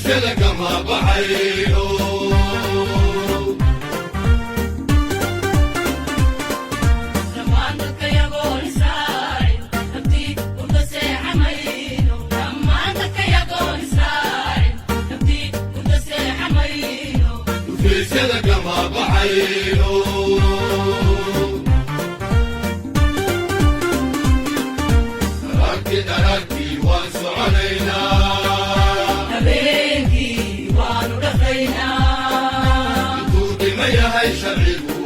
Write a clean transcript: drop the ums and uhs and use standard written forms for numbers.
Dhufaysyada kama baxayno. Dhammaan dadkayagoon israacin, nabtii hurda seexamayno. Dhammaan dadkayagoon israacin, nabtii hurda seexamayno. Dhufaysyada kama baxayno. Dharaartii, dharaartii waan soconaynaa. Habeenkii waanu dhaqaynaa. Intuu dhima yahay sharcigu.